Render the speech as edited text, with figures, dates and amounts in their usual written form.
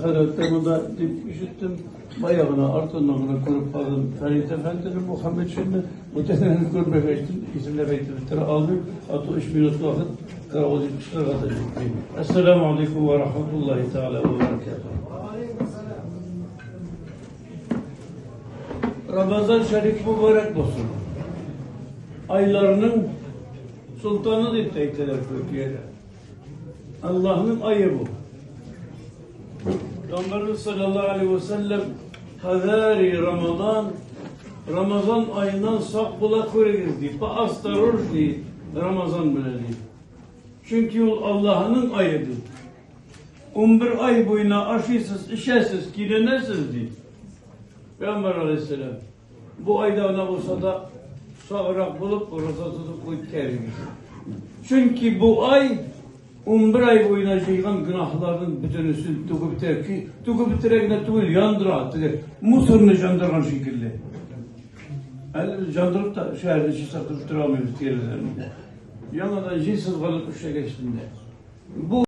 Халәттә монда дип ишеттем. Бая гына артыннан гына күреп калдым. Фәрит әфәндене, Мухаммедшинны, бүтәннәрен күрмәгәч, исемләп әйтеп бетерә алмыйм. А то 3 минут вакыт каравыл дип чыгарга да җитми. Әссәламу алейкум ва рахматуллаһи тәгалә ва баракатуһ. Рамазан шәриф мөбарәк булсын. Айларның султаны дип тә әйтәләр Төркиядә. Аллаһның ае бу. Пәйгамбәрбез саллаллаһу алейһи ва сәлләм хәзәри Рамазан, Рамазан аеннан сак була күрегез ди. Поосторожней Рамазан белән ди. Чөнки ул Аллаһның ае ди. 11 ай буена ашыйсыз, эчәсез, киленәсез ди. Пәйгамбәр алейһиссәлам бу айда гына булса да саграк булып ураза тотып үткәрегез. Чөнки бу ай 11 ай буена җыйган гөнаһларның бөтенесен түгеп бетерә. Түгеп бетерә генә түгел, яндыра. Теге мусорны яндырган шикелле. Әле яндырып та шәһәрне чистартып бетерә алмыйбыз тирәләрне. Яңадан җил сызганып эшләгәч инде. Бу